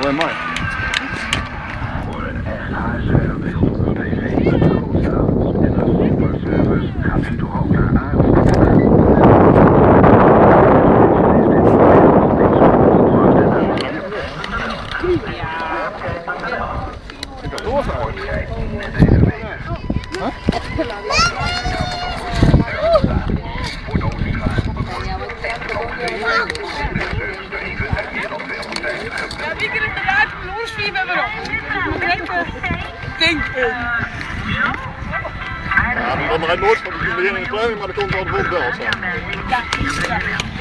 Alleen maar. Voor een echt huiswerkbeeld, een tv, een groot en een superservice gaat u toch ook naar Ik had doorvragen. Ja, wie kan inderdaad loosvliegen en weer op. Denk ik. Ja, dan maar uit Noord, want ik ben in de planning, maar dat komt al de volgende bel. Ja, ja.